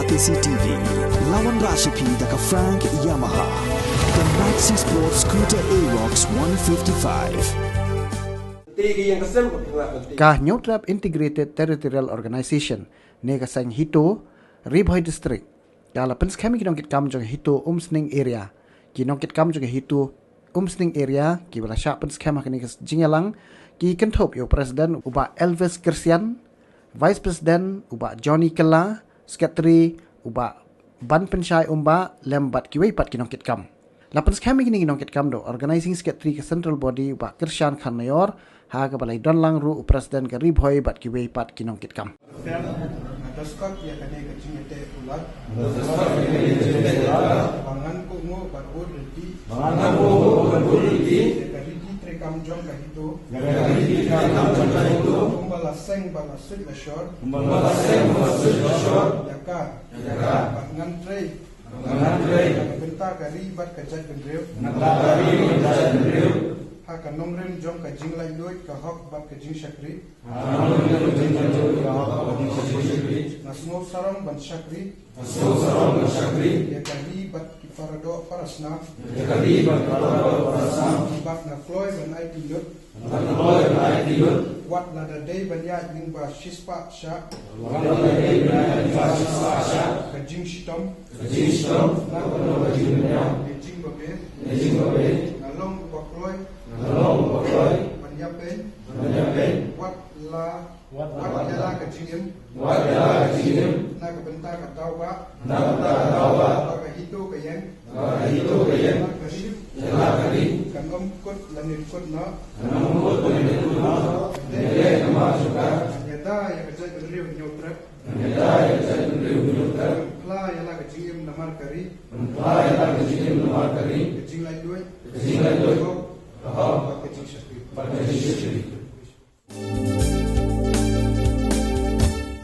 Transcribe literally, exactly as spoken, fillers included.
K C T V, la wanrah sha phi da ka Frank Yamaha. The Maxi Sport Scooter Aerox one fifty-five. Ka Hynñiewtrep Integrated Territorial Organization ne ka seng HITO, Ri Bhoi District, ka la pynskhem ïa ki nongkitkam jong HITO Umsning Area. Ki nongkitkam jong HITO Umsning Area kiba la shah pynskhem ha kane ka jingïalang ki kynthup ïa u President u Bah Elvis Kyrsian, Vice President u Bah Johnny Kylla, Secretary u Bah Banpynshai Umbah, lem bad kiwei pat ki nongkitkam. La pynskhem ïa kine ki nongkitkam da u Organizing Secretary ka Central Body u Bah Kyrshan Kharnaior, ha kaba la ïadon lang ruh u President ka Ri Bhoi bad kiwei pat ki nongkitkam. Nga deskot ïa kane ka jingïateh palat. Ba ngan kohnguh bad bud lynti. Ïa ka riti treikam jong ka HITO. Kumba la seng ba la suit la shor. Ïa ka. Bad ngan trei. Ngan trei. Na ka bynta ka ri bad ka jaitbynriew. Na ka bynta ka ri bad ka jaitbynriew. Ha ka nongrim jong ka jinglaitluid, ka hok bad ka jingshakri. Ha ka nongrim jong ka jinglaitluid, ka hok bad ka jingshakri. Nga sngewsarong ban shakri. Nga sngewsarong ban shakri. Ïa ka ri bad ki paradoh parasnam. Ïa ka ri bad ki paradoh parasnam. Bad nga kloi ban aiti lut. Wat lada dei ban ïaid lyngba shispah shah. Wat lada dei ban ïaid lyngba shispah shah. Ka jingshitom. Ka jingshitom. Na ka bynta ka jingmyntoi. Ne jingbabe. Ne jingbabe. Nga long uba kloi. Nga long uba kloi. Ban ïapeiñ. Ban ïapeiñ. Wat la. Wat ïa la ka jingim. Wat ïa la ka jingim. Na ka bynta ka daw ba. Na ka bynta ka daw ba. Ba ka HITO ka ïeng. Ba ka HITO ka ïeng. Ïa la ka ri. Ïa la ka ri. Kan ym kut lane kut noh. Kan ym kut lane kut noh. Lane lane namar jong ka. Ngan ïada ïa ka jaitbynriew Hynñiewtrep. Ngan ïada ïa ka jaitbynriew Hynñiewtrep. Ngan phla ïa la ka jingim namar ka ri. Ngan phla ïa la ka jingim namar ka ri. Ka jinglaitluid. Ka jinglaitluid. Ka hok. Bad ka jingshakri. Bad ka jingshakri.